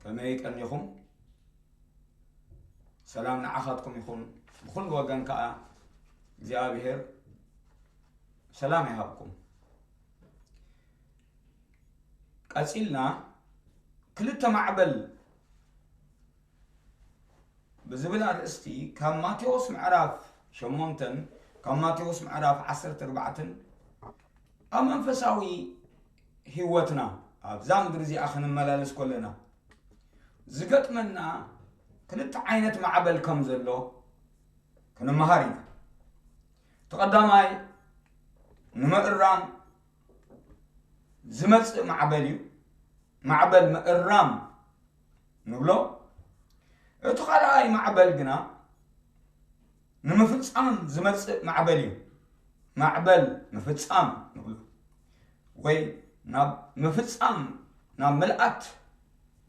ከመይ ቀኒኹም? ሰላም ንዓኻትኩም ይኹን። ብኹሉ ወገን ከኣ እግዚኣብሔር ሰላም ይሃብኩም። ቀጺልና ክልተ ማዕበል ብዝብል ኣርእስቲ ካብ ማቴዎስ ምዕራፍ ሸሞንተን ካብ ማቴዎስ ምዕራፍ ዓሰርተ ኣርባዕተን ኣብ መንፈሳዊ ህይወትና ኣብዛ ምድሪ እዚኣ ክንመላለስ ከለና ዝገጥመና ክልተ ዓይነት ማዕበል ከም ዘሎ ክንመሃር ኢና። እቲ ቀዳማይ ንምእራም ዝመጽእ ማዕበል እዩ። ማዕበል ምእራም ንብሎ። እቲ ካልኣይ ማዕበል ግና ንምፍጻም ዝመጽእ ማዕበል እዩ። ማዕበል ምፍጻም ንብሎ። ወይ ናብ ምፍጻም፣ ናብ ምልኣት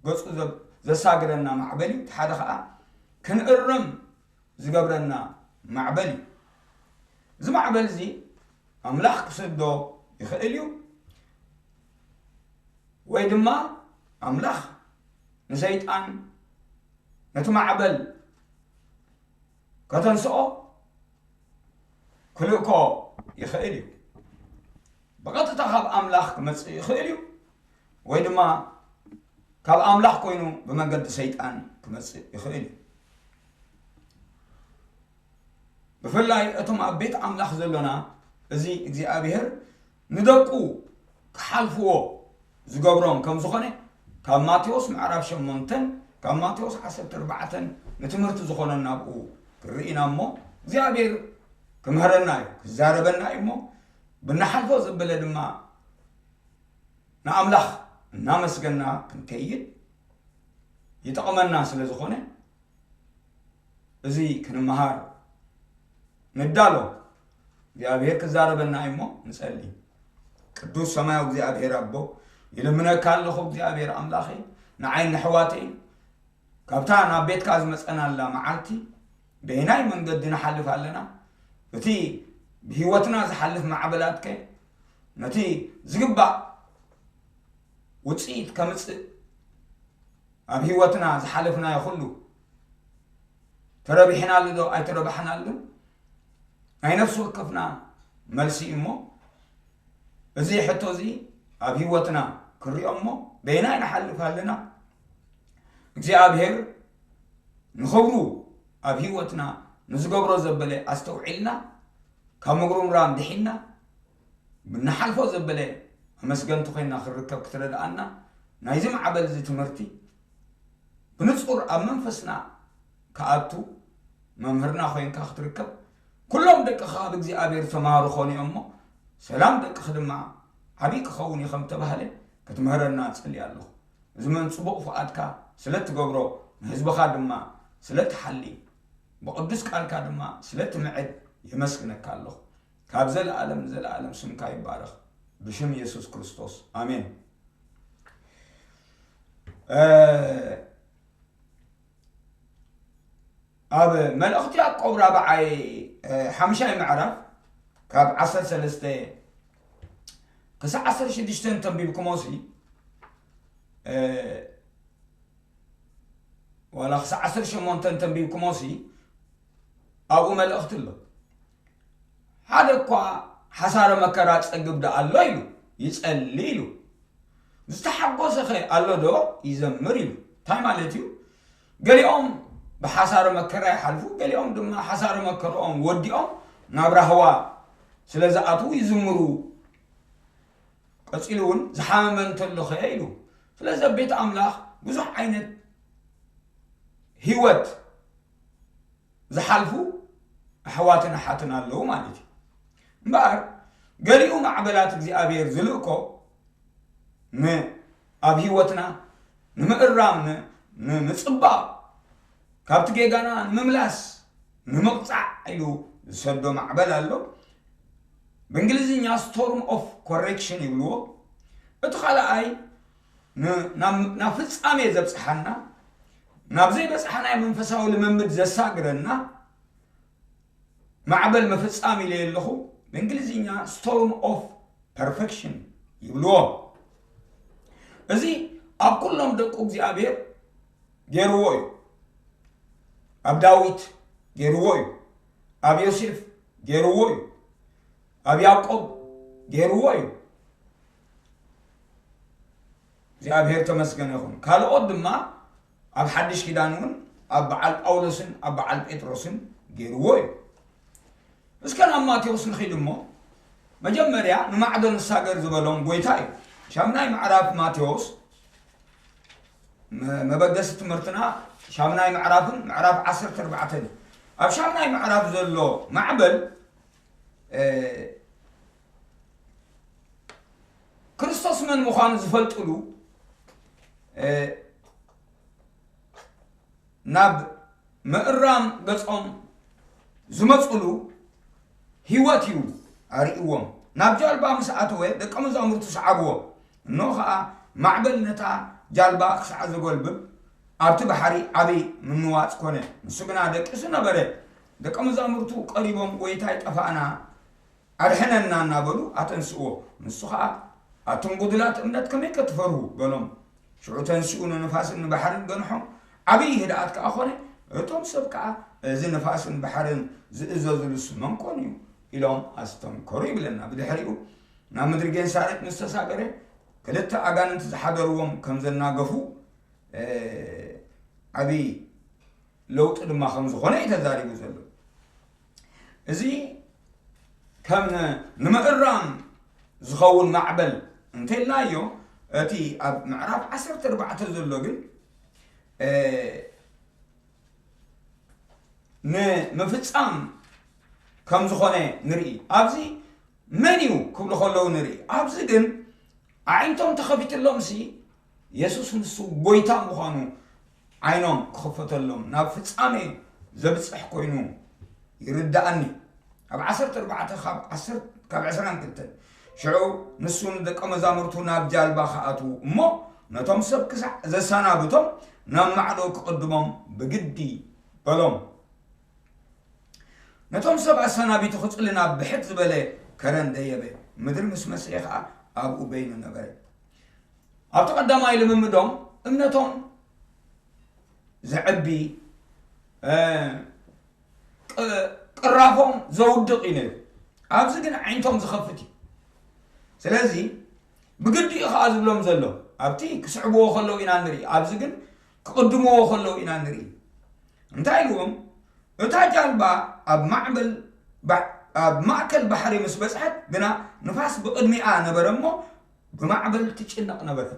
ገጹ ዘ-፣ ዘሳግረና ማዕበል እዩ። እቲ ሓደ ኸኣ ክንእርም ዝገብረና ማዕበል እዩ። እዚ ማዕበል እዚ ኣምላኽ ክሰዶ ይኽእል እዩ፣ ወይ ድማ ኣምላኽ ንሰይጣን ነቲ ማዕበል ከተንስኦ ክልእኮ ይኽእል እዩ። ብቐጥታ ካብ ኣምላኽ ክመጽእ ይኽእል እዩ፣ ወይ ድማ ካብ ኣምላኽ ኮይኑ ብመንገዲ ሰይጣን ክመጽእ ይኽእል እዩ። ብፍላይ እቶም ኣብ ቤት ኣምላኽ ዘሎና፣ እዚ እግዚኣብሔር ንደቁ ክሓልፍዎ ዝገብሮም ከም ዝኾነ ካብ ማቴዎስ ምዕራፍ ሸሞንተን ካብ ማቴዎስ ዓሰርተ ኣርባዕተን ንትምህርቲ ዝኾነና ኣብኡ ክንርኢ ኢና እሞ፣ እግዚኣብሔር ክምህረና እዩ፣ ክዛረበና እዩ እሞ፣ ብንሓልፎ ዘበለ ድማ ንኣምላኽ እናመስገና ክንከይድ ይጠቕመና ስለ ዝኾነ፣ እዚ ክንመሃር ንዳሎ። እግዚኣብሔር ክዛረበና እዩ እሞ ንጸሊ። ቅዱስ ሰማያዊ እግዚኣብሔር ኣቦ፣ ይልምነካ ኣለኹ እግዚኣብሔር ኣምላኸይ፣ ንዓይ ንሕዋተይ ካብታ ናብ ቤትካ ዝመጸናላ መዓልቲ በየናይ መንገዲ ንሓልፍ ኣለና? እቲ ብህይወትና ዝሓልፍ ማዕበላትከ ነቲ ዝግባእ ውጽኢት ከምጽእ ኣብ ህይወትና ዝሓለፍናዮ ኩሉ ተረቢሕናሉ ዶ ኣይተረባሕናሉን? ናይ ነፍሲ ወከፍና መልሲ እዩ እሞ፣ እዚ ሕቶ እዚ ኣብ ህይወትና ክንሪኦ እሞ፣ በየናይ ንሓልፍ ኣለና? እግዚኣብሔር ንኽብሩ ኣብ ህይወትና ንዝገብሮ ዘበለ ኣስተውዒልና፣ ካብ ምጉርምራም ድሒንና፣ ብንሓልፎ ዘበለ ኣመስገንቲ ኮይንና ክንርከብ ክትረድኣና፣ ናይዚ ማዕበል እዚ ትምህርቲ ብንጹር ኣብ መንፈስና ክኣቱ መምህርና ኮይንካ ክትርከብ፣ ኩሎም ደቅኻ ካብ እግዚኣብሔር ዝተማሃሩ ክኾኑ እዮም እሞ፣ ሰላም ደቅኺ ድማ ዓብዪ ክኸውን እዩ ከም ተባህለ ክትምህረና እጸሊ ኣለኹ። እዚ መን ጽቡቕ ፍቓድካ ስለ እትገብሮ፣ ንህዝብኻ ድማ ስለ እትሓሊ፣ ብቕዱስ ቃልካ ድማ ስለ እትምዕድ የመስግነካ ኣለኹ። ካብ ዘለኣለም ንዘለኣለም ስምካ ይባረኽ። ብሽም የሱስ ክርስቶስ፣ ኣሜን። እ፣ ኣብ መልእኽቲ ያዕቆብ ራብዓይ፣ እ፣ ሓምሻይ ምዕራፍ ካብ ዓሰርተ ሰለስተ ክሳዕ ዓሰርተ ሽዱሽተ እንተንቢብኩሞሲ፣ እ፣ ዋላ ክሳዕ ዓሰርተ ሸሞንተ እንተንቢብኩሞሲ፣ ኣብኡ መልእኽቲ ኣሎ። ሓደ እኳ ሓሳረ መከራ ጸግብ ደኣ ኣሎ ኢሉ፣ ይጸሊ ኢሉ። ዝተሓጎሰኸ ኣሎ ዶ ይዘምር ኢሉ። እንታይ ማለት እዩ? ገሊኦም ብሓሳረ መከራ ይሓልፉ፣ ገሊኦም ድማ ሓሳረ መከርኦም ወዲኦም ናብ ራህዋ ስለ ዝኣትዉ ይዝምሩ። ቀጺሉ እውን ዝሓመመ እንተሎኸ ኢሉ። ስለዚ ኣብ ቤት ኣምላኽ ብዙሕ ዓይነት ህይወት ዝሓልፉ ኣሕዋትን ኣሓትን ኣለዉ ማለት እዩ። እምበኣር ገሊኡ ማዕበላት እግዚኣብሔር ዝልእኮ ን-፣ ኣብ ህይወትና ንምእራም፣ ን-፣ ንምጽባቕ፣ ካብቲ ጌጋና ንምምላስ፣ ንምቕጻዕ ኢሉ ዝሰዶ ማዕበል ኣሎ። ብእንግሊዝኛ storm of correction ይብልዎ። እቲ ካልኣይ ን-፣ ናብ፣ ናብ ፍጻሜ ዘብጽሓና፣ ናብ ዘይበጽሓናዮ መንፈሳዊ ልምምድ ዘሳግረና ማዕበል ምፍጻም ኢለ ኣለኹ። ብእንግሊዝኛ storm of perfection ይብልዎ። እዚ ኣብ ኩሎም ደቁ እግዚኣብሔር ገይርዎ እዩ። ኣብ ዳዊት ገይርዎ እዩ። ኣብ ዮሴፍ ገይርዎ እዩ። ኣብ ያዕቆብ ገይርዎ እዩ። እግዚኣብሔር ተመስገነ ይኹን። ካልኦት ድማ ኣብ ሓድሽ ኪዳን እውን ኣብ በዓል ጳውሎስን ኣብ በዓል ጴጥሮስን ገይርዎ እዩ። እስከ ናብ ማቴዎስ ንኺድ እሞ፣ መጀመርያ ንማዕዶ ንሳገር ዝበሎም ጎይታ እዩ። ሻምናይ ምዕራፍ ማቴዎስ፣ መ- መበገሲ ትምህርትና ሻምናይ ምዕራፍን ምዕራፍ ዓሰርተ ኣርባዕተን እዩ። ኣብ ሻምናይ ምዕራፍ ዘሎ ማዕበል፣ እ፣ ክርስቶስ መን ምዃኑ ዝፈልጥሉ፣ እ፣ ናብ ምእራም ገጾም ዝመጹሉ ህይወት እዩ ኣርእይዎም። ናብ ጃልባ ምስ ኣተወ ደቀ መዛሙርቱ ሰዓብዎ። እንሆ ኸኣ ማዕበል ነታ ጃልባ ክሳዕ ዘጎልብብ ኣብቲ ባሕሪ ዓቢ ምንዋጽ ኮነ። ንሱ ግና ደቂሱ ነበረ። ደቀ መዛሙርቱ ቀሪቦም፣ "ጐይታይ፣ ጠፋእና፣ ኣድሕነና" እናበሉ ኣተንስእዎ። ንሱ ኸኣ፣ "ኣቱም ጉዱላት እምነት፣ ከመይ ከትፈርሁ?" በሎም። ሽዑ ተንሲኡ ንንፋስን ንባሕርን ገንሖ፣ ዓብዪ ህድኣት ከኣ ኾነ። እቶም ሰብ ከኣ፣ "እዚ ንፋስን ባሕርን ዝእዘዙሉስ መን ኮን እዩ?" ኢሎም ኣስተንከሩ ይብለና። ብድሕሪኡ ናብ ምድሪ ጌንሳሬጥ ምስ ተሳገረ፣ ክልተ ኣጋንንቲ ዝሓደርዎም ከም ዘናገፉ፣ እ፣ ዓብዪ ለውጢ ድማ ከም ዝኾነ እዩ ተዛሪቡ ዘሎ። እዚ ከም ን-፣ ንምእራም ዝኸውን ማዕበል እንተልናዮ፣ እቲ ኣብ ምዕራፍ ዓሰርተ ኣርባዕተ ዘሎ ግን፣ እ፣ ንምፍጻም ከም ዝኾነ ንርኢ። ኣብዚ መን እዩ ክብሉ ከለዉ ንርኢ። ኣብዚ ግን ኣዒንቶም ተኸፊትሎምሲ፣ የሱስ ንሱ ጐይታ ምዃኑ ዓይኖም ክኽፈተሎም፣ ናብ ፍጻሜ ዘብጽሕ ኮይኑ ይርድኣኒ። ኣብ ዓሰርተ ኣርባዕተ ካብ ዓሰርተ፣ ካብ ዕስራን ክልተን፣ ሽዑ ንሱ ንደቀ መዛሙርቱ ናብ ጃልባ ክኣትዉ እሞ፣ ነቶም ሰብ ክሳዕ ዘሰናብቶም፣ ናብ ማዕዶ ክቕድሞም ብግዲ በሎም። ነቶም ሰብ ኣሰናቢቱ ክጽሊ ናብ ብሕት ዝበለ ከረን ደየበ። ምድሪ ምስ መሰየ ኸኣ ኣብኡ በይኑ ነበረ። ኣብቲ ቀዳማይ ልምምዶም እምነቶም ዘዕቢ፣ እ፣ ቅ-፣ ቅራፎም ዘውድቕ እዩ ነይሩ። ኣብዚ ግን ኣዒንቶም ዝኸፍት እዩ። ስለዚ ብግዲኡ ኸኣ ዝብሎም ዘሎ፣ ኣብቲ ክስዕብዎ ከለዉ ኢና ንርኢ፣ ኣብዚ ግን ክቕድምዎ ከለዉ ኢና ንርኢ። እንታይ ኢልዎም? እታ ጃልባ ኣብ ማዕበል ባ-፣ ኣብ ማእከል ባሕሪ ምስ በጽሐት ግና፣ ንፋስ ብቕድሚኣ ነበረ እሞ፣ ብማዕበል ትጭነቕ ነበረት።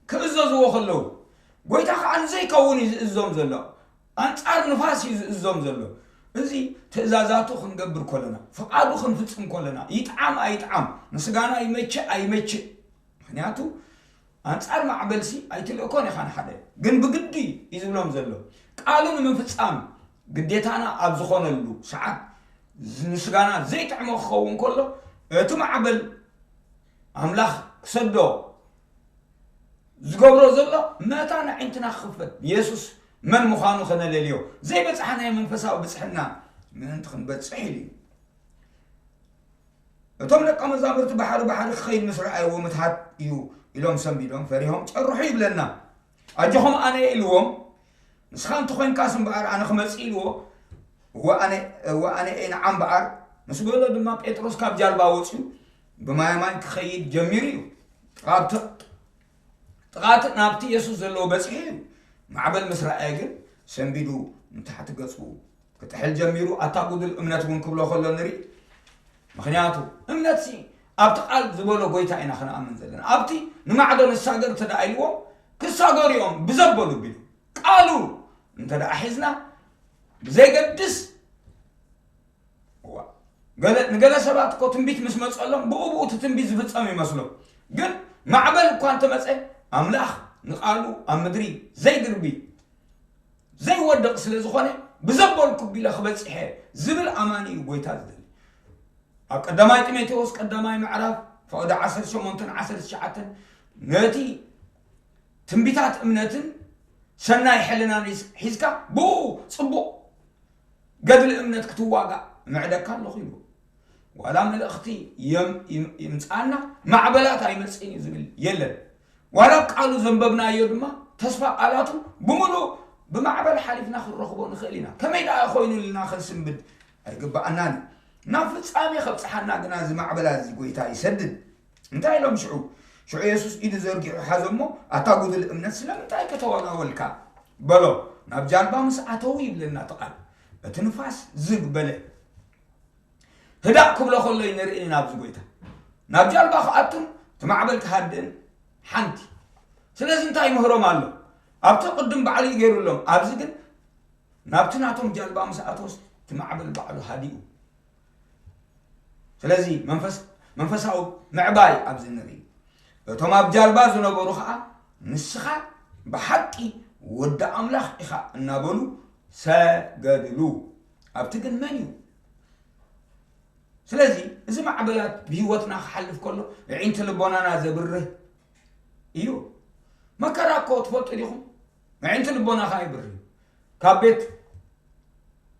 ክእዘዝዎ ከለዉ፣ ጐይታ ኸኣ ንዘይከውን እዩ ዝእዞም ዘሎ። ኣንጻር ንፋስ እዩ ዝእዞም ዘሎ። እዚ ትእዛዛቱ ክንገብር ከለና፣ ፍቓዱ ክንፍጽም ከለና፣ ይጥዓም ኣይጥዓም፣ ንስጋና ይመችእ ኣይመችእ፣ ምኽንያቱ ኣንጻር ማዕበልሲ ኣይትልእኮን ኢኻ ንሓደ፣ ግን ብግዲ እዩ ዝብሎም ዘሎ። ቃሉ ንምፍጻም ግዴታና ኣብ ዝኾነሉ ሰዓት፣ ዝ-፣ ንስጋና ዘይጥዕሞ ክኸውን ከሎ፣ እቲ ማዕበል ኣምላኽ ክሰዶ ዝገብሮ ዘሎ መታን ኣዒንትና ክኽፈት፣ የሱስ መን ምዃኑ ከነለልዮ፣ ዘይበጻሕናዮ መንፈሳዊ ብጽሕና ምእንቲ ክንበጽሕ ኢሉ እዩ። እቶም ደቀ መዛሙርቲ ባሕሪ ባሕሪ ክኸይድ ምስ ረኣይዎ፣ "ምትሃት እዩ" ኢሎም ሰንቢዶም ፈሪሆም ጨርሑ ይብለና። "ኣጆኹም ኣነ እየ" ኢልዎም። "ንስኻ እንተኾይንካስ እምበኣር ኣነ ክመጽእ" ኢልዎ። "እወ ኣነ፣ እወ ኣነ እየ ንዓ እምበኣር" ምስ በሎ ድማ ጴጥሮስ ካብ ጃልባ ወጺኡ ብማይ ኣማይ ክኸይድ ጀሚሩ እዩ። ጥቓ ኣብቲ፣ ጥቓ እቲ ናብቲ የሱስ ዘለዎ በጺሑ እዩ። ማዕበል ምስ ረኣየ ግን ሰንቢዱ ንታሕቲ ገጹ ክጥሕል ጀሚሩ። ኣታ ጉዱል እምነት እውን ክብሎ ከሎ ንርኢ። ምኽንያቱ እምነትሲ ኣብቲ ቃል ዝበሎ ጐይታ ኢና ክንኣምን ዘለና። ኣብቲ ንማዕዶ ንሳገር እንተ ደኣ ኢልዎም ክሳገሩ እዮም ብዘበሉ ቢሉ። ቃሉ እንተ ደኣ ሒዝና ብዘይገድስ፣ እዋ፣ ገለ፣ ንገለ ሰባት እኮ ትንቢት ምስ መጸሎም ብኡ ብኡ እቲ ትንቢት ዝፍጸም ይመስሎም። ግን ማዕበል እኳ እንተመጸ ኣምላኽ ንቃሉ ኣብ ምድሪ ዘይድርቢ ዘይወድቕ ስለ ዝኾነ ብዘበልኩ ቢለ ክበጽሕ እየ ዝብል ኣማኒ እዩ ጐይታ ዝደሊ። ኣብ ቀዳማይ ጢሞቴዎስ ቀዳማይ ምዕራፍ ፍቕዲ ዓሰርተ ሸሞንተን ዓሰርተ ትሽዓተን ነቲ ትንቢታት እምነትን ሰናይ ሕልናን ሒዝ-፣ ሒዝካ ብኡ ጽቡቕ ገድሊ እምነት ክትዋጋእ ምዕደካ ኣለኹ ኢሉ። ዋላ መልእኽቲ የም-፣ ይም-፣ ይምጽኣና ማዕበላት ኣይመጽእን እዩ ዝብል የለን። ዋላ ቃሉ ዘንበብናዮ ድማ ተስፋ ቃላቱ ብምሉእ ብማዕበል ሓሊፍና ክንረኽቦ ንኽእል ኢና። ከመይ ደኣ ኮይኑ ኢልና ክንስንብድ ኣይግብኣናን እዩ። ናብ ፍጻሜ ከብጽሓና ግና እዚ ማዕበላት እዚ ጐይታ ይሰድድ። እንታይ ኢሎም ሽዑ? ሽዑ የሱስ ኢዱ ዘርጊሑ ሓዞ እሞ፣ ኣታ ጉዱል እምነት ስለምንታይ ከተዋላወልካ? በሎ። ናብ ጃልባ ምስ ኣተዉ ይብለና እቲ ቃል፣ እቲ ንፋስ ዝግ በለ። ህዳእ ክብሎ ከሎ እዩ ንርኢ ናብዚ ጐይታ። ናብ ጃልባ ክኣቱን እቲ ማዕበል ክሃድእን ሓንቲ። ስለዚ እንታይ ይምህሮም ኣሎ? ኣብቲ ቅድም ባዕሉ እዩ ገይሩሎም፣ ኣብዚ ግን ናብቲ ናቶም ጃልባ ምስ ኣተወስ እቲ ማዕበል ባዕሉ ሃዲኡ። ስለዚ መንፈስ መንፈሳዊ ምዕባይ ኣብዚ ንርኢ። እቶም ኣብ ጃልባ ዝነበሩ ኸኣ ንስኻ ብሓቂ ወዲ ኣምላኽ ኢኻ እናበሉ ሰገድሉ። ኣብቲ ግን መን እዩ? ስለዚ እዚ ማዕበላት ብህይወትና ክሓልፍ ከሎ ኣዒንቲ ልቦናና ዘብርህ እዩ። መከራ እኮ ትፈልጡ ዲኹም? ኣዒንቲ ልቦናኻ ይብርህ እዩ። ካብ ቤት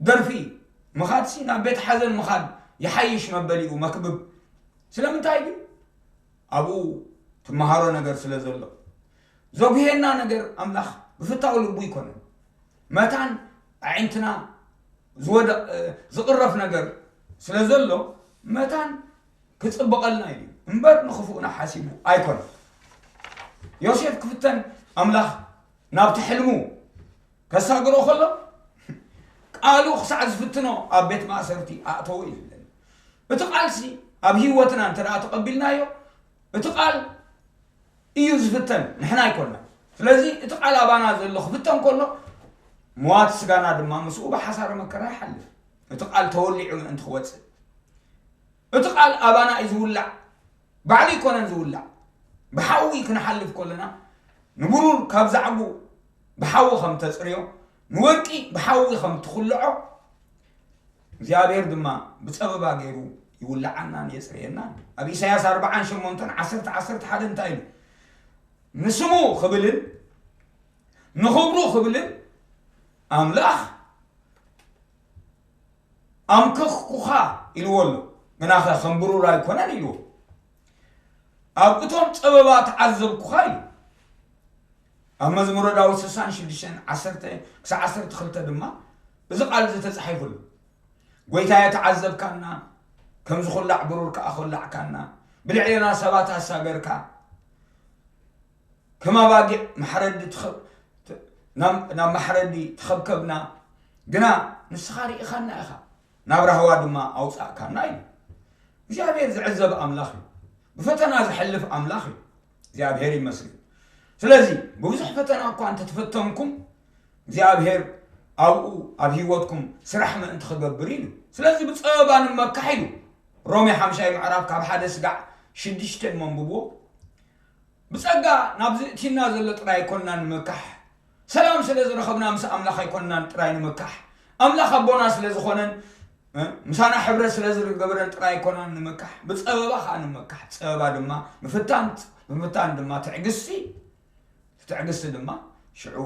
ደርፊ ምኻድሲ ናብ ቤት ሓዘን ምኻድ ይሓይሽ መበሊኡ መክብብ። ስለምንታይ ግን ኣብኡ ትመሃሮ ነገር ስለ ዘሎ። ዘጉሄና ነገር ኣምላኽ ብፍታው ልቡ ኣይኮነን። መታን ኣዒንትና ዝወደቕ ዝቕረፍ ነገር ስለ ዘሎ መታን ክጽብቐልና እዩ እምበር ንኽፉእና ሓሲቡ ኣይኮነን። ዮሴፍ ክፍተን ኣምላኽ ናብቲ ሕልሙ ከሳግሮ ከሎ ቃሉ ክሳዕ ዝፍትኖ ኣብ ቤት ማእሰርቲ ኣእተዎ እዩ ዝብለና። እቲ ቃልሲ ኣብ ህይወትና እንተ ደኣ ተቐቢልናዮ እቲ ቃል እዩ ዝፍተን፣ ንሕና ኣይኮንና። ስለዚ እቲ ቃል ኣባና ዘሎ ክፍተን ከሎ ምዋት ስጋና ድማ ምስኡ ብሓሳረ መከራ ይሓልፍ። እቲ ቃል ተወሊዑ ምእንቲ ክወጽእ እቲ ቃል ኣባና እዩ ዝውላዕ፣ ባዕሉ ኣይኮነን ዝውላዕ። ብሓዊ ክንሓልፍ ከለና ንብሩር ካብ ዛዕጉ ብሓዊ ከም ተጽርዮ፣ ንወርቂ ብሓዊ ከም ትኹልዖ እግዚኣብሔር ድማ ብጸበባ ገይሩ ይውልዓናን የጽርየናን። ኣብ ኢሳያስ ኣርብዓን ሸሞንተን ዓሰርተ ዓሰርተ ሓደ እንታይ ኢሉ? ንስሙ ክብልን ንኽብሩ ክብልን ኣምላኽ ኣምከኽኩኻ ኢልዎ ኣሎ። ግናኸ ከም ብሩር ኣይኮነን ኢልዎ። ኣብ እቶም ጸበባ ተዓዘብኩኻ ኢሉ። ኣብ መዝሙረ ዳዊት ስሳን ሽዱሽተን ዓሰርተ ክሳዕ ዓሰርተ ክልተ ድማ እዚ ቃል እዚ ተጻሒፉ ኣሎ። ጐይታየ ተዓዘብካና፣ ከም ዝኹላዕ ብሩር ከኣ ኾላዕካና፣ ብልዕሌና ሰባት ኣሳገርካ፣ ከም ኣባጊዕ ማሕረዲ ትኸብ-፣ ት-፣ ናብ፣ ናብ ማሕረዲ ተኸብከብና፣ ግና ንስኻ ርኢኻና ኢኻ፣ ናብ ራህዋ ድማ ኣውጻእካና ኢሉ። እግዚኣብሔር ዝዕዘብ ኣምላኽ እዩ። ብፈተና ዘሕልፍ ኣምላኽ እዩ። እግዚኣብሔር ይመስገን። ስለዚ ብብዙሕ ፈተና እኳ እንተተፈተንኩም፣ እግዚኣብሔር ኣብኡ ኣብ ህይወትኩም ስራሕ ምእንቲ ክገብር ኢሉ። ስለዚ ብጸበባ ንመካሕ ኢሉ። ሮሜ ሓምሻይ ምዕራፍ ካብ ሓደ ስጋዕ ሽዱሽተ እሞ ኣንብብዎ። ብጸጋ ናብዚ እቲና ዘሎ ጥራይ ኣይኮንና ንምካሕ። ሰላም ስለ ዝረኸብና ምስ ኣምላኽ ኣይኮንናን ጥራይ ንምካሕ። ኣምላኽ ኣቦና ስለ ዝኾነን፣ እ፣ ምሳና ሕብረት ስለ ዝገበረን ጥራይ ኣይኮናን ንምካሕ። ብጸበባ ኸኣ ንምካሕ። ጸበባ ድማ ምፍታን፣ ምፍታን ድማ ትዕግስቲ። እቲ ትዕግስቲ ድማ ሽዑ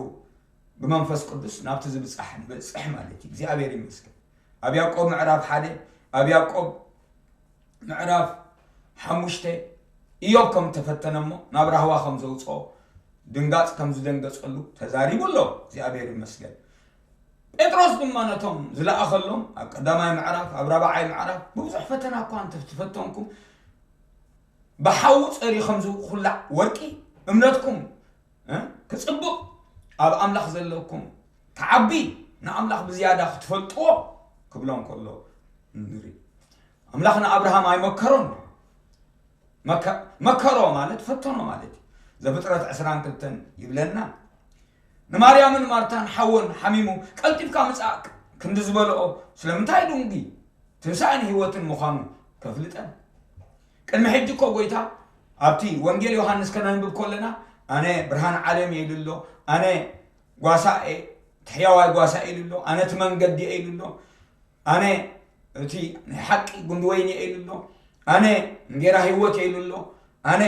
ብመንፈስ ቅዱስ ናብቲ ዝብጻሕ ንበጽሕ ማለት እዩ። እግዚኣብሔር ይመስገን። ኣብ ያዕቆብ ምዕራፍ ሓደ፣ ኣብ ያዕቆብ ምዕራፍ ሓሙሽተ፣ ኢዮብ ከም ተፈተነ እሞ ናብ ራህዋ ከም ዘውጽኦ፣ ድንጋጽ ከም ዝደንገጸሉ ተዛሪቡ ኣሎ። እግዚኣብሔር ይመስገን። ጴጥሮስ ድማ ነቶም ዝለኣኸሎም ኣብ ቀዳማይ ምዕራፍ፣ ኣብ ራብዓይ ምዕራፍ፣ ብብዙሕ ፈተና እኳ እንተ ተፈተንኩም፣ ብሓዊ ጸሪ ከም ዝኹላዕ ወርቂ እምነትኩም፣ እ፣ ክጽብቕ ኣብ ኣምላኽ ዘለኩም ክዓቢ ንኣምላኽ ብዝያዳ ክትፈልጥዎ ክብሎም ከሎ ንርኢ። ኣምላኽ ንኣብርሃም ኣይመከሮን። መከ-፣ መከሮ ማለት ፈተኖ ማለት እዩ። ዘፍጥረት ዕስራን ክልተን ይብለና። ንማርያምን ማርታን ሓወን ሓሚሙ ቀልጢፍካ ምጻእ ክንዲ ዝበልኦ ስለምንታይ ድንጉይ? ትንሳኤን ህይወትን ምዃኑ ከፍልጠን። ቅድሚ ሕጂ እኮ ጐይታ ኣብቲ ወንጌል ዮሃንስ ከነንብብ ከለና ኣነ ብርሃን ዓለም እየ ኢሉ ኣሎ፣ ኣነ ጓሳ እየ፣ እቲ ሕያዋይ ጓሳ እየ ኢሉ ኣሎ፣ ኣነ እቲ መንገዲ እየ ኢሉ ኣሎ፣ ኣነ እቲ ናይ ሓቂ ጉንዲ ወይኒ እየ ኢሉ ኣሎ፣ ኣነ እንጌራ ህይወት እየ ኢሉ ኣሎ፣ ኣነ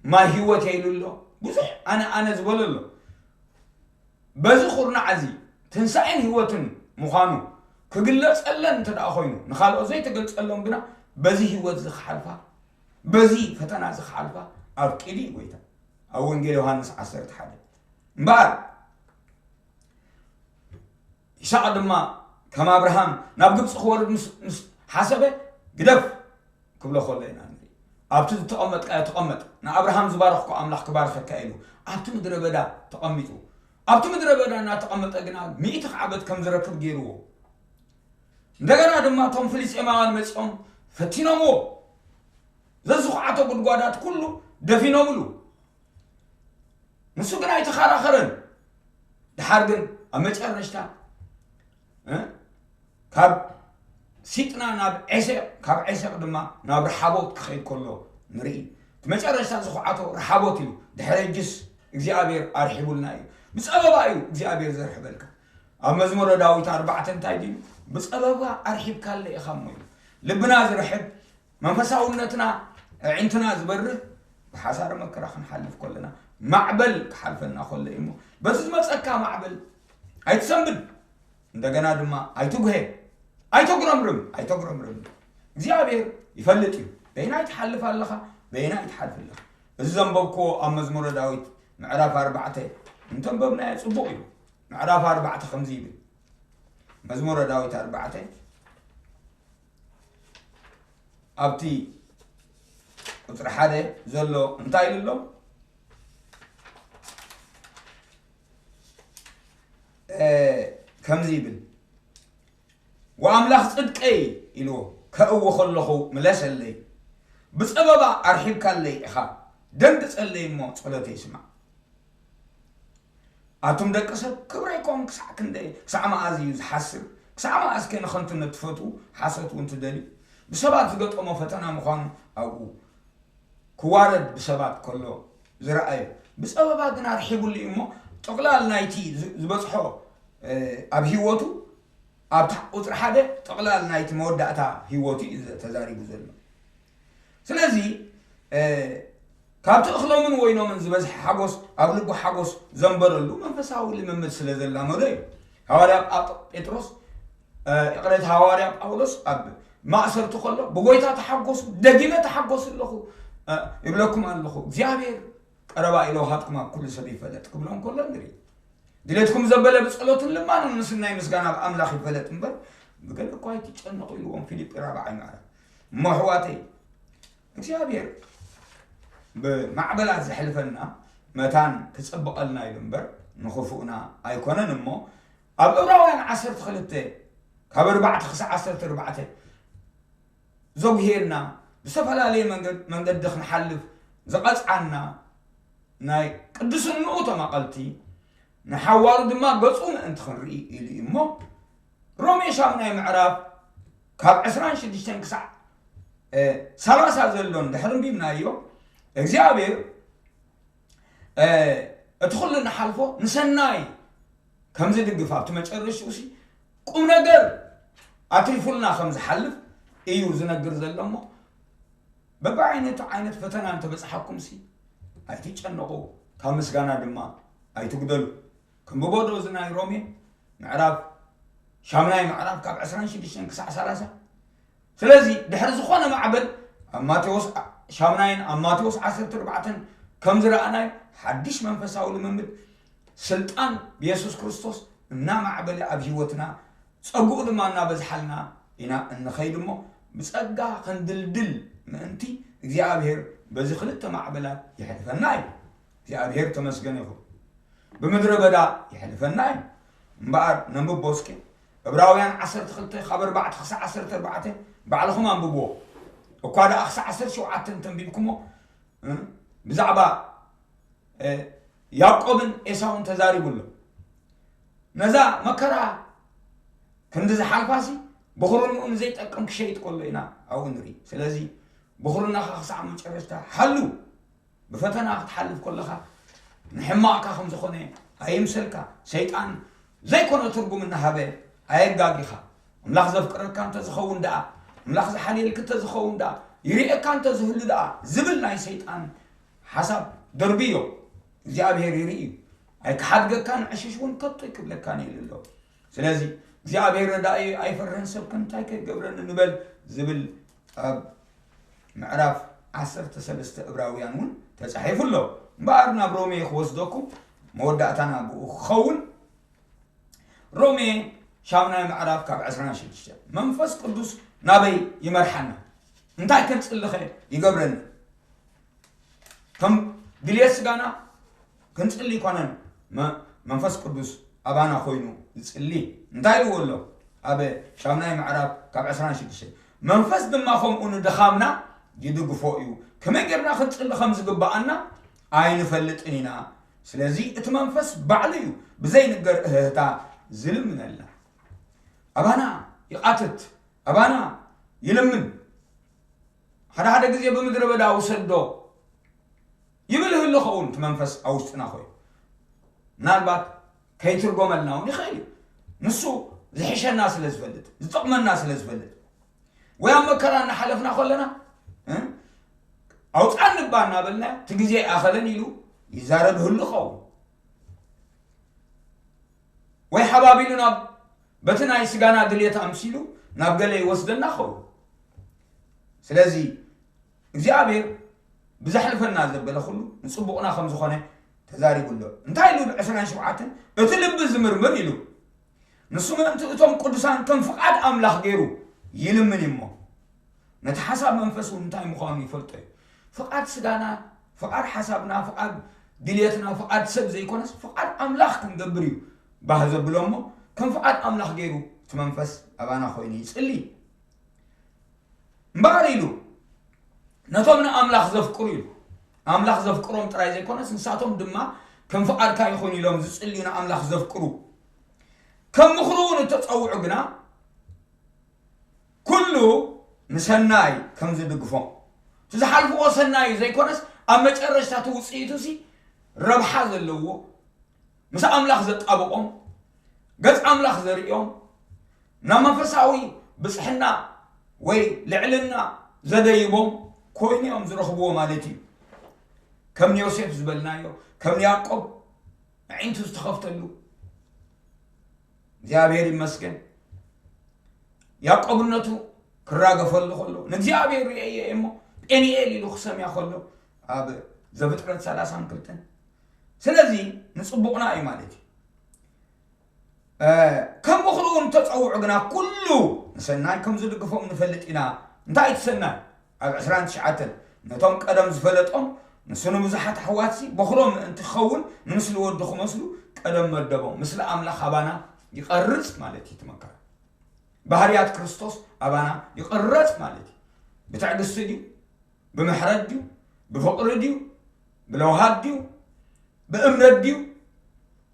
ማይ ህይወት እየ ኢሉ ኣሎ። ብዙሕ ኣነ ኣነ ዝበሎ ኣሎ። በዚ ኹርናዕ እዚ ትንሳኤን ህይወትን ምዃኑ ክግለጸለን እንተ ደኣ ኾይኑ፣ ንኻልኦት ዘይተገልጸሎም ግና በዚ ህይወት እዚ ክሓልፋ፣ በዚ ፈተና እዚ ክሓልፋ ኣፍቂዱ እዩ ጐይታ። ኣብ ወንጌል ዮሃንስ ዓሰርተ ሓደ። እምበኣር ይስሐቅ ድማ ከም ኣብርሃም ናብ ግብፂ ክወርድ ምስ ምስ ሓሰበ ግደፍ ክብሎ ከሎ ኢና ንርኢ። ኣብቲ ዝተቐመጥካዮ ተቐመጥ፣ ንኣብርሃም ዝባረኽኩ ኣምላኽ ክባርኸካ ኢሉ ኣብቲ ምድረ በዳ ተቐሚጡ። ኣብቲ ምድረ በዳ እናተቐመጠ ግና ሚእቲ ዓመት ከም ዝረክብ ገይርዎ። እንደገና ድማ እቶም ፍልስጤማውያን መፂኦም ፈቲኖምዎ፣ ዘዝኹዓቶ ጉድጓዳት ኩሉ ደፊኖምሉ። ንሱ ግን ኣይተኸራኸረን። ድሓር ግን ኣብ መጨረሽታ እ? ካብ ሲጥና ናብ ዔሴቅ፣ ካብ ዔሴቅ ድማ ናብ ረሓቦት ክኸይድ ከሎ ንርኢ። እቲ መጨረሽታ ዝኹዓቶ ረሓቦት እዩ። ድሕሪ ሕጅስ እግዚኣብሔር ኣርሒቡልና እዩ። ብፀበባ እዩ እግዚኣብሔር ዘርሕበልካ። ኣብ መዝሙረ ዳዊት ኣርባዕተ እንታይ ድዩ? ብፀበባ ኣርሒብካለ ኢኻ እሞ እዩ። ልብና ዝርሕብ መንፈሳውነትና ኣዒንትና ዝበርህ ብሓሳረ መከራ ክንሓልፍ ከለና ማዕበል ክሓልፈና ከሎ እዩ እሞ በቲ ዝመፀካ ማዕበል ኣይትሰንብድ። እንደገና ድማ ኣይትጉሄ፣ ኣይተጉረምርም፣ ኣይተጉረምርም። እግዚኣብሔር ይፈልጥ እዩ በይናይ ትሓልፍ ኣለኻ፣ በይናይ ትሓልፍ ኣለኻ። እዚ ዘንበብክዎ ኣብ መዝሙረ ዳዊት ምዕራፍ ኣርባዕተ እንተንበብናዮ ፅቡቕ እዩ። ምዕራፍ ኣርባዕተ ከምዚ ይብል፣ መዝሙረ ዳዊት ኣርባዕተ ኣብቲ ቁፅሪ ሓደ ዘሎ እንታይ ኢሉ ኣሎ? ከምዚ ይብል፣ ወኣምላኽ ጽድቀይ ኢልዎ፣ ከእዊ ከለኹ ምለሰለይ፣ ብጸበባ ኣርሒብካለይ ኢኻ፣ ደንግጸለይ እሞ ጸሎተይ ስማዕ። ኣቱም ደቂ ሰብ፣ ክብረይኮም ክሳዕ ክንደይ፣ ክሳዕ መኣዝ እዩ ዝሓስር? ክሳዕ መኣዝ ከ ንኸንቱነት ትፈትዉ? ሓሶት እውን ትደልዩ? ብሰባት ዝገጠሞ ፈተና ምዃኑ ኣብኡ ክዋረድ ብሰባት ከሎ ዝረኣየ፣ ብጸበባ ግን ኣርሒቡሉ እዩ እሞ፣ ጥቕላል ናይቲ ዝ-፣ ዝበጽሖ፣ እ፣ ኣብ ህይወቱ፣ ኣብ ታ-፣ ቁጽሪ ሓደ ጥቕላል ናይቲ መወዳእታ ህይወቱ እዩ ዘ-፣ ተዛሪቡ ዘሎ። ስለዚ፣ እ፣ ካብቲ እኽሎምን ወይኖምን ዝበዝሐ ሓጎስ፣ ኣብ ልቡ ሓጎስ ዘንበረሉ መንፈሳዊ ልምምድ ስለ ዘላመዶ እዩ። ሃዋርያ ጳ-፣ ጴጥሮስ፣ እ፣ ይቕሬታ፣ ሃዋርያ ጳውሎስ ኣብ ማእሰርቲ ከሎ፣ "ብጎይታ ተሓጎሱ፣ ደጊመ ተሓጎሱ ኣለኹ፣ እ፣ ይብለኩም ኣለኹ። እግዚኣብሔር ቀረባ ኢለ ውሃጥኩም ኣብ ኩሉ ሰብ ይፈለጥ" ክብሎም ከሎ ንርኢ። ድሌትኩም ዘበለ ብጸሎትን ልማንን ምስ ናይ ምስጋና ኣብ ኣምላኽ ይፈለጥ እምበር፣ ብገለ እኳ ኣይትጨነቑ ኢልዎም ፊልጲ ራብዓይ ምዕራፍ። እሞ ኣሕዋተይ፣ እግዚኣብሔር ብማዕበላት ዘሕልፈና መታን ክጸብቐልና ኢሉ እምበር ንኽፉእና ኣይኮነን። እሞ ኣብ ዕብራውያን ዓሰርተ ክልተ ካብ ኣርባዕተ ክሳዕ ዓሰርተ ኣርባዕተ ዘጉሄና፣ ብዝተፈላለየ መንገድ-፣ መንገዲ ክንሓልፍ ዝቐጽዓና፣ ናይ ቅድስንኡ ተማቐልቲ፣ ንሓዋሩ ድማ ገጹ ምእንቲ ክንርኢ ኢሉ እዩ እሞ፣ ሮሜ ሻምናይ ምዕራፍ ካብ ዕስራን ሽዱሽተን ክሳዕ፣ እ፣ ሰላሳ ዘሎ እንድሕር ኣንቢብናዮ፣ እግዚኣብሔር፣ እ፣ እቲ ኩሉ ንሓልፎ ንሰናይ ከም ዝድግፍ ኣብቲ መጨረሽኡ ሲ ቁም ነገር ኣትሪፉልና ከም ዝሓልፍ እዩ ዝነግር ዘሎ እሞ፣ በብዓይነቱ ዓይነት ፈተና እንተበጽሓኩም ሲ ኣይትጨነቑ፣ ካብ ምስጋና ድማ ኣይትጉደሉ። ክንብቦ ዶ እዚ ናይ ሮሜ ምዕራፍ ሻምናይ ምዕራፍ ካብ ዕስራን ሽዱሽተን ክሳዕ ሰላሳ። ስለዚ ድሕሪ ዝኾነ ማዕበል ኣብ ማቴዎስ ሻምናይን ኣብ ማቴዎስ ዓሰርተ ኣርባዕተን ከም ዝረኣናዮ ሓድሽ መንፈሳዊ ልምምድ ስልጣን ብየሱስ ክርስቶስ እናማዕበለ ኣብ ህይወትና ጸግኡ ድማ እናበዝሓልና ኢና እንኸይድ እሞ ብጸጋ ክንድልድል ምእንቲ እግዚኣብሔር በዚ ክልተ ማዕበላት የሕልፈና እዩ። እግዚኣብሔር ተመስገን ይኹን። ብምድረ በዳ የሕልፈና እዩ። እምበኣር ነንብቦ እስኪ። ዕብራውያን ዓሰርተ ክልተ ካብ ኣርባዕተ ክሳዕ ዓሰርተ ኣርባዕተ ባዕልኹም ኣንብብዎ። እኳ ደኣ ክሳዕ ዓሰርተ ሸውዓተ እንተንቢብኩሞ፣ እ፣ ብዛዕባ፣ እ፣ ያዕቆብን ኤሳውን ተዛሪቡ ኣሎ። ነዛ መከራ ክንዲ ዝሓልፋሲ ብኹርንኡ ንዘይጠቅም ክሸይጥ ከሎ ኢና ኣብኡ ንርኢ። ስለዚ ብኹርናኻ ክሳዕ መጨረሽታ ሓሉ። ብፈተና ክትሓልፍ ከለኻ ንሕማቕካ ከም ዝኾነ ኣይምሰልካ። ሰይጣን ዘይኮነ ትርጉም እናሃበ ኣየጋጊኻ። ኣምላኽ ዘፍቅረካ እንተዝኸውን ደኣ፣ ኣምላኽ ዝሓልየልክ እንተዝኸውን ደኣ፣ ይርእየካ እንተዝህሉ ደኣ ዝብል ናይ ሰይጣን ሓሳብ ደርብዮ። እግዚኣብሔር ይርኢ እዩ። ኣይክሓድገካን ዕሽሽ እውን ከቶ ኣይክብለካን ኢሉ ኣሎ። ስለዚ እግዚኣብሔር ረዳኢ ኣይፈርህን ሰብ ከ እንታይ ከይገብረኒ ንበል ዝብል ኣብ ምዕራፍ ዓሰርተ ሰለስተ ዕብራውያን እውን ተጻሒፉ ኣሎ። እምበኣር ናብ ሮሜ ክወስደኩም መወዳእታና ብኡ ክኸውን። ሮሜ ሻምናይ ምዕራፍ ካብ ዕስራን ሽዱሽተን። መንፈስ ቅዱስ ናበይ ይመርሓና? እንታይ ክንጽልኸ ይገብረና? ከም ድልየት ስጋና ክንጽሊ ይኮነን፣ መ-፣ መንፈስ ቅዱስ ኣባና ኮይኑ ዝጽሊ። እንታይ ኢልዎ ኣሎ? ኣብ ሻምናይ ምዕራፍ ካብ ዕስራን ሽዱሽተን። መንፈስ ድማ ከምኡ ንድኻምና ይድግፎ እዩ። ከመይ ጌርና ክንጽሊ ከም ዝግብኣና ኣይንፈልጥን ኢና። ስለዚ እቲ መንፈስ ባዕሉ እዩ ብዘይንገር እህህታ ዝልምነልና። ኣባና ይቓትት፣ ኣባና ይልምን። ሓደ ሓደ ግዜ ብምድረ በዳ ውሰዶ ይብል ይህሉ ኸውን፣ እቲ መንፈስ ኣብ ውሽጥና ኮይኑ። ምናልባት ከይትርጎመልና እውን ይኽእል እዩ። ንሱ ዝሕሸና ስለ ዝፈልጥ፣ ዝጠቕመና ስለ ዝፈልጥ። ወይ ኣብ መከራ እናሓለፍና ከለና፣ እ? "ኣውፅኣኒ እባ" እናበልና፣ "እቲ ግዜ ኣይኣኸለን" ኢሉ ይዛረብ ይህሉ ኸውን። ወይ ሓባቢሉ ናብ፣ በቲ ናይ ስጋና ድልየት ኣምሲሉ ናብ ገለ ይወስደና ኸውን። ስለዚ እግዚኣብሔር ብዘሕልፈና ዘበለ ኩሉ ንጽቡቕና ከም ዝኾነ ተዛሪቡ ኣሎ። እንታይ ኢሉ? ብ ዕስራን ሸውዓተን፣ "እቲ ልቢ ዝምርምር" ኢሉ። ንሱ ምእንቲ እቶም ቅዱሳን ከም ፍቓድ ኣምላኽ ገይሩ ይልምን እዩ እሞ፣ ነቲ ሓሳብ መንፈስ እውን እንታይ ምዃኑ ይፈልጦ እዩ። ፍቓድ ስጋና፣ ፍቓድ ሓሳብና፣ ፍቓድ ድልየትና፣ ፍቓድ ሰብ ዘይኮነስ ፍቓድ ኣምላኽ ክንገብር እዩ ባህ ዘብሎ እሞ፣ ከም ፍቓድ ኣምላኽ ገይሩ እቲ መንፈስ ኣባና ኮይኑ ይጽሊ። እምበኣር ኢሉ፣ ነቶም ንኣምላኽ ዘፍቅሩ ኢሉ። ኣምላኽ ዘፍቅሮም ጥራይ ዘይኮነስ፣ ንሳቶም ድማ ከም ፍቓድካ ይኹን ኢሎም ዝጽልዩ ንኣምላኽ ዘፍቅሩ። ከም ምኽሩ እውን እተጸውዑ ግና፣ ኩሉ ንሰናይ ከም ዝድግፎም። እቲ ዝሓልፍዎ ሰናይ ዘይኮነስ፣ ኣብ መጨረሽታ እቲ ውጽኢቱ ሲ ረብሓ ዘለዎ፣ ምስ ኣምላኽ ዘጣብቖም፣ ገጽ ኣምላኽ ዘርእዮም፣ ናብ መንፈሳዊ ብጽሕና ወይ ልዕልና ዘደይቦም ኮይኑ እዮም ዝረኽብዎ ማለት እዩ። ከም ንዮሴፍ ዝበልናዮ፣ ከም ንያዕቆብ ኣዒንቱ ዝተኸፍተሉ፣ እግዚኣብሔር ይመስገን። ያዕቆብነቱ ክራገፈሉ ከሎ፣ "ንእግዚኣብሔር ርእየ እየ" እሞ፣ ጴንኤል ኢሉ ክሰምያ ከሎ፣ ኣብ ዘፍጥረት ሰላሳን ክልተን። ስለዚ ንጽቡቕና እዩ ማለት እዩ። እ፣ ከም ምኽሩ እውን ተጸውዑ ግና፣ ኩሉ ንሰናይ ከም ዝድግፎም ንፈልጥ ኢና። እንታይ እቲ ሰናይ? ኣብ ዕስራን ትሽዓተን፣ ነቶም ቀደም ዝፈለጦም፣ ንሱ ንብዙሓት ኣሕዋትሲ በኹሮም ምእንቲ ክኸውን፣ ንምስሊ ወዱ ክመስሉ ቀደም መደቦም። ምስሊ ኣምላኽ ኣባና ይቐርጽ ማለት እዩ፣ እቲ መከራ። ባህርያት ክርስቶስ ኣባና ይቕረጽ ማለት እዩ። ብትዕግስቲ ድዩ? ብምሕረት ድዩ? ብፍቕሪ ድዩ? ብለውሃት ድዩ? ብእምነት ድዩ?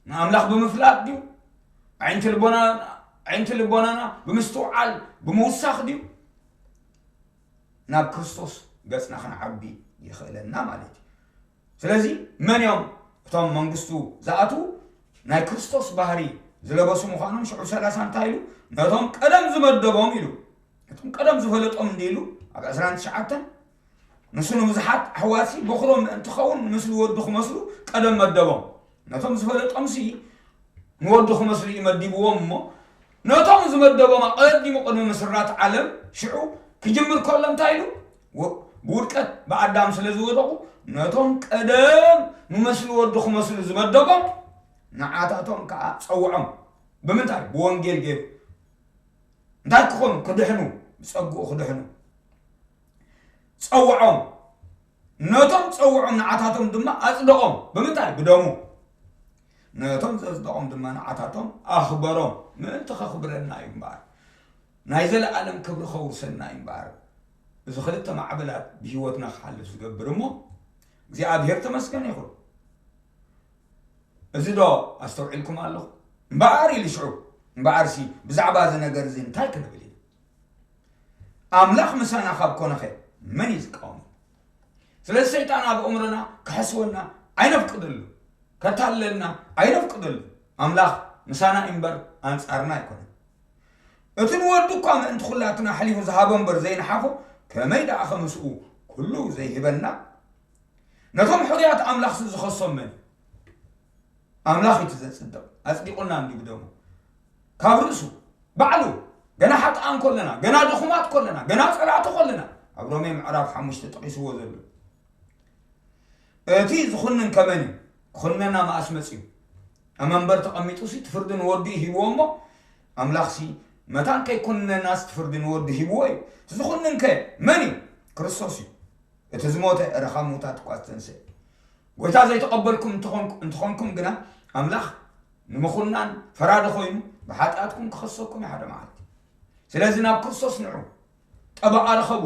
ንኣምላኽ ብምፍላጥ ድዩ? ኣዒንቲ ልቦና-፣ ኣዒንቲ ልቦናና ብምስትውዓል፣ ብምውሳኽ ድዩ? ናብ ክርስቶስ ገጽና ክንዓቢ የኽእለና ማለት እዩ። ስለዚ መን እዮም እቶም መንግስቱ ዝኣትዉ? ናይ ክርስቶስ ባህሪ ዝለበሱ ምዃኖም ሽዑ ሰላሳ እንታይ ኢሉ? "ነቶም ቀደም ዝመደቦም" ኢሉ። ነቶም ቀደም ዝፈለጦም እንዲ ኢሉ ኣብ ዕስራን ትሽዓተን፣ ንሱ ንብዙሓት ኣሕዋትሲ በኹሮም ምእንቲ ክኸውን፣ ንምስሊ ወዱ ክመስሉ ቀደም መደቦም። ነቶም ዝፈለጦምሲ ንወዱ ክመስሉ እዩ መዲብዎም እሞ፣ ነቶም ዝመደቦም ኣቐዲሙ ቅድሚ ምስራት ዓለም ሽዑ ክጅምር ከሎ እንታይ ኢሉ? ወ-፣ ብውድቀት ብኣዳም ስለ ዝወደቑ፣ ነቶም ቀደም ንመስሊ ወዱ ክመስሉ ዝመደቦም፣ ንዓታቶም ከኣ ጸውዖም። ብምንታይ? ብወንጌል ገይሩ። እንታይ ክኾኑ? ክድሕኑ፣ ብጸግኡ ክድሕኑ። ጸውዖም። ነቶም ጸውዖም ንዓታቶም ድማ ኣጽደቖም። ብምንታይ? ብደሙ። ነቶም ዘጽደቖም ድማ ንዓታቶም ኣኽበሮም። ምእንቲ ከኽብረና እዩ እምበኣር። ናይ ዘለኣለም ክብሪ ከውርሰና እዩ እምበኣር። እዚ ክልተ ማዕበላት ብህይወትና ክሓልፍ ዝገብር እሞ፣ እግዚኣብሔር ተመስገን ይኹን። እዚ ዶ ኣስተውዒልኩም ኣለኹም? እምበኣር ኢሉ ሽዑ፣ እምበኣርሲ ብዛዕባ እዚ ነገር እዚ እንታይ ክንብል ኢና? ኣምላኽ ምሳና ካብ ኮነኸ መን እዩ ዝቃወም? ስለዚ ሰይጣን ኣብ ኣእምሮና ክሐስወና ኣይነፍቅደሉ፣ ከታልለና ኣይነፍቅደሉ። ኣምላኽ ምሳና እዩ እምበር ኣንጻርና ኣይኮነን። እቲ ንወዱ እኳ ምእንቲ ኩላትና ኣሕሊፉ ዝሃቦ እምበር ዘይንሓፎ፣ ከመይ ደኣ ከምስኡ ኩሉ ዘይህበና? ነቶም ሕሩያት ኣምላኽሲ ዝኸሶም መን እዩ? ኣምላኽ እዩ እቲ ዘጽድቕ። ኣጽዲቑና እንድዩ ብደሙ። ካብ ርእሱ፣ ባዕሉ፣ ገና ሓጥኣን ኮለና፣ ገና ድኹማት ኮለና፣ ገና ጸላእቲ ኮለና። ኣብ ሮሜ ምዕራፍ ሓሙሽተ ጠቒስዎ ዘሎ። እቲ ዝኹንን ከመን እዩ? ክኹንነና መኣስ መጺኡ? ኣብ መንበር ተቐሚጡሲ እቲ ፍርዲ ንወዱ እዩ ሂብዎ እሞ፣ ኣምላኽሲ መታን ከይኮንነናስ እቲ ፍርዲ ንወዱ ሂብዎ እዩ። እቲ ዝኹንን ከ መን እዩ? ክርስቶስ እዩ። እቲ ዝሞተ እረ ካብ ምውታት እኳ ዝተንስአ። ጎይታ ዘይተቐበልኩም እንተኾንኩ-፣ እንተኾንኩም ግና ኣምላኽ ንምኹናን ፈራዲ ኮይኑ ብሓጢኣትኩም ክኸሰኩም እዩ ሓደ መዓልቲ። ስለዚ ናብ ክርስቶስ ንዑ፣ ጠበቓ ርኸቡ።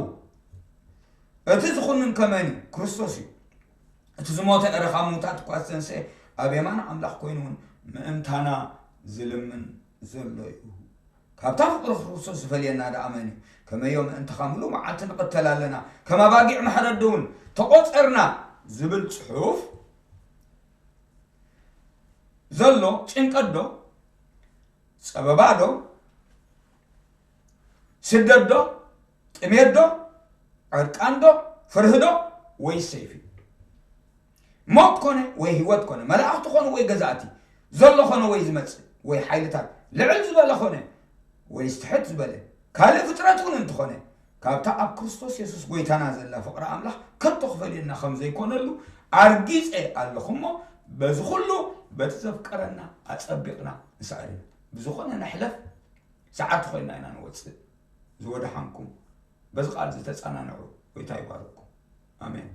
እቲ ዝኹንን ከመን እዩ? ክርስቶስ እዩ። እቲ ዝሞተ እረ ካብ ምውታት እኳ ዝተንስአ ኣብ የማን ኣምላኽ ኮይኑ እውን ምእንታና ዝልምን ዘሎ እዩ። ካብታ ፍቕሪ ክርስቶስ ዝፈልየና ደኣ መን እዩ? ከመዮ ምእንትኻ ምሉእ መዓልቲ ንቕተል ኣለና፣ ከም ኣባጊዕ ማሕረዲ እውን ተቖጸርና ዝብል ጽሑፍ ዘሎ ጭንቀት ዶ? ጸበባ ዶ? ስደት ዶ? ጥሜት ዶ? ዕርቃን ዶ? ፍርሂ ዶ? ወይስ ሰይፊ? ሞት ኮነ ወይ ህይወት ኮነ፣ መላእኽቲ ኮነ ወይ ገዛእቲ፣ ዘሎ ኮነ ወይ ዝመጽእ፣ ወይ ሓይልታት፣ ልዕል ዝበለ ኮነ ወይስ ትሕት ዝበለ፣ ካልእ ፍጥረት እውን እንተኾነ፣ ካብታ ኣብ ክርስቶስ የሱስ ጎይታና ዘላ ፍቕሪ ኣምላኽ ከቶ ክፈልየና ከም ዘይኮነሉ ኣርጊጸ ኣለኹ እሞ፣ በዚ ኩሉ በቲ ዘፍቀረና ኣጸቢቕና ንስዕር ኢና። ብዝኾነ ንሕለፍ፣ ሰዓርቲ ኮይንና ኢና ንወጽእ። ዝወደሓንኩም፣ በዚ ቃል ዝተጸናንዑ፣ ጎይታ ይባርኩም። ኣሜን።